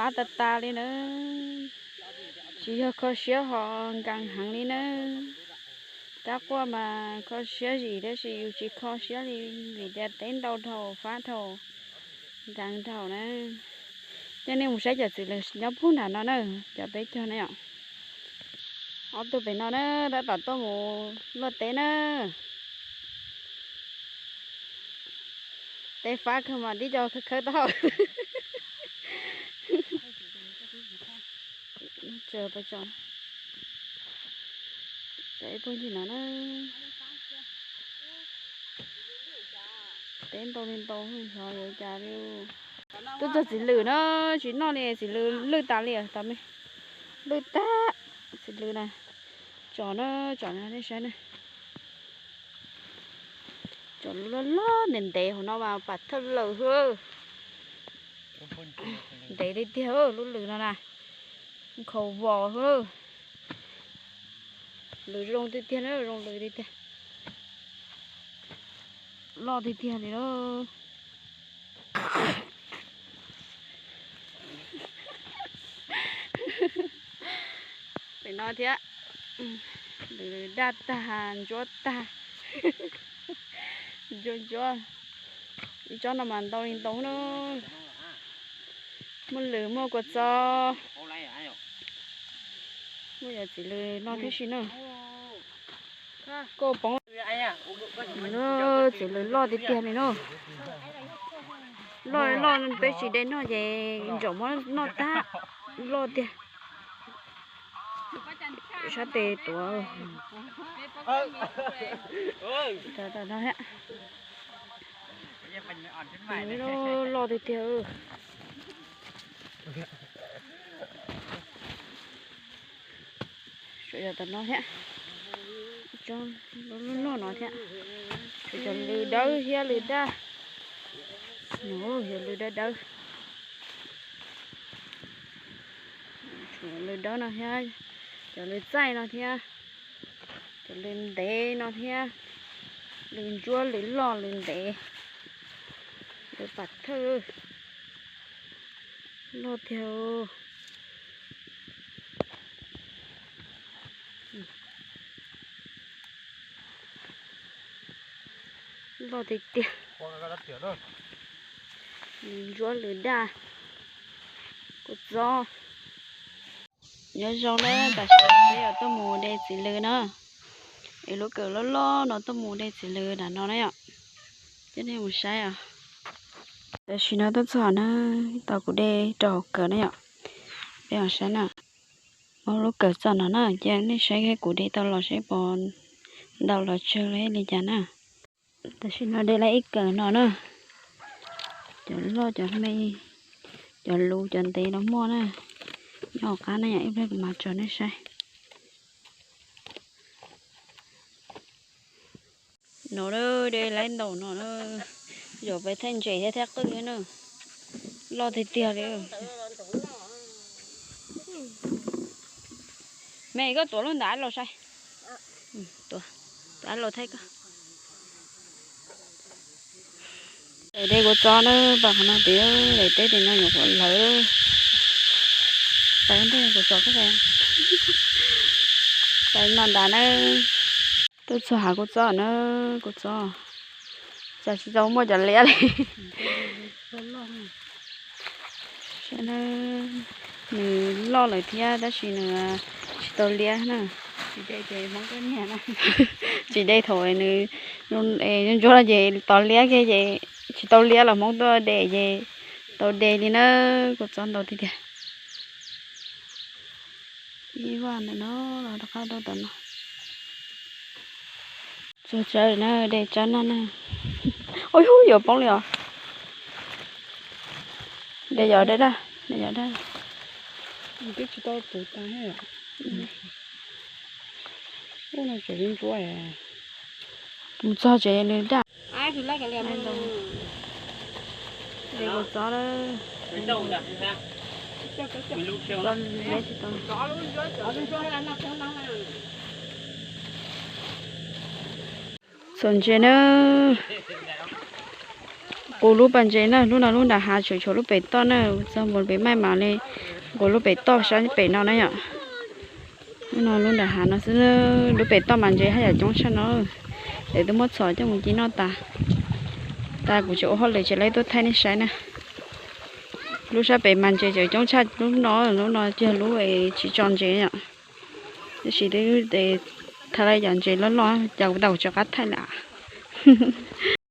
Qab tas tas li na. Tsis yog kho siab ho nkees heev li na. Kab quaj mas kho siab zim tab sis yus tsis kho siab li vim tias teb ntau dhau fab dhau nkees dhau na. Coj nej mus saib cov txiv lws nyob puag nram no na, cov peb cog na yom. Ob tug pem no na, tab tom tuaj mus luaj teb na. Teb fab kawg mas tib co khawb khawb taub hau. Tso ib puag ncig no na. Teb ntau li ntau xyov yuav cas li. Twb txog txiv lws na, tsis noj li, txiv lws lwj tas li os, tab me lwj tag. Txiv lws na, tsom na, tsom na nej saib na. Tsom lub loj loj ntev ntev hauv no mas pam thawj lawm xwb. Ntev tiag tiag lub lws no na, nkhaus vos xwb. Lws zoo tiag tiag na, zoo lws tiag tiag. Loj tiag tiag li lauj. Pem no thiab, lws daj tag ntsuab tag. Ntsuab ntsuab. Ib tsob no mas ntau li ntau na. Muaj lws muaj kua txob. Muaj yam txiv lws no thiab si na. Koj poob, txiv lws loj tiag tiag li na. Loj loj peb tsis de noj ces ntsaum muab noj tag. Loj tiag. Sab tes tuav. Loj tiag tiag. Suav yog tom no thiab. Loj loj no thiab. Suav cov lws dawb thiab lws daj. Yog lws dawb dawb. Suav lws dawb no thiab. Cov lws txaij no thiab. Cov lws ntev no thiab. Lws ntsuab lws loj lws ntev. Lws pam thawj. Loj tiag. Loj tiag tiag. Lws ntsuab lws daj. Kua txob. Nyob zoo na, tam sim no peb yuav tuaj mus de txiv lws na. Es lub kawm loj loj no tuaj mus de txiv lws nram no na yom. Coj nej mus saib os. Tam sim no tuaj txog na, tos kuv de rau hauv kawm na yom. Peb os saib na. Muab lub kawm txog no na, cia nej saib kuv de tau los saib puas ntau los tsawg li cas na. Tam sim no de lawm ib kawm no na. Cov loj cov me, cov luv cov ntev los muaj na. Nyob hauv qab na yom, ib pliag kuv mam tso nej saib. No de lawm ntau no na. Yog peb thaij ntses thiab thaij qwj thiab na. Loj tiag tiag li. Me koj tuav lub ntawd los saib. Tuav, tuav los thaij koj. Daim de kua txob na, pab qhov no pem daim teb tim no nyuam qhuav lawv. Pab ntej kua txob koj pab. Pab no ntag na. Tuaj txog hav kua txob na, kua txob. Cas tsis tau muaj cov liab li. Nws loj lawm thiab tab sis nws tsis tau liab na. Tsis de thaum nws ntsuab no ces tau liab kiag ces tsis tau liab los Hmoob tuaj de ces tau de li na. Kua txob ntau tiag tiag. Ib vaj ntawm no los rov qab rau tom no. Txog tsawb na, de tsawb noj na. Ua yuav poob li os. De yov daj daj, de yov daj. Twb tsis tau puv tas. Ub, no tseem ntsuab. Mus txog tsev nws daj. De kua txob na. Txob liab tsis tau. Txhuam ntses na. Nqus lub pas ntses na, lub no lub nram hav tseem tshuav lub pem toj na, txog mus pem maij mam li nqus lub pem toj sab pem no na yom. Lub no lub nram hav no xwb, lub pem toj mas ntses haj yam coob tshaj no. Lawv twb muab txhom coj mus ci noj tas. Tas kuv tsis ua hauj lwm ces lawv tuaj thaij nej saib na. Lub sab pem mas ntses tseem coob tshaj lub no, lub no yog lub tsis tso ntses yom. Tab sis twb thaij lawm cov ntses loj loj, cas kuv tau tsis qab thaij lawm.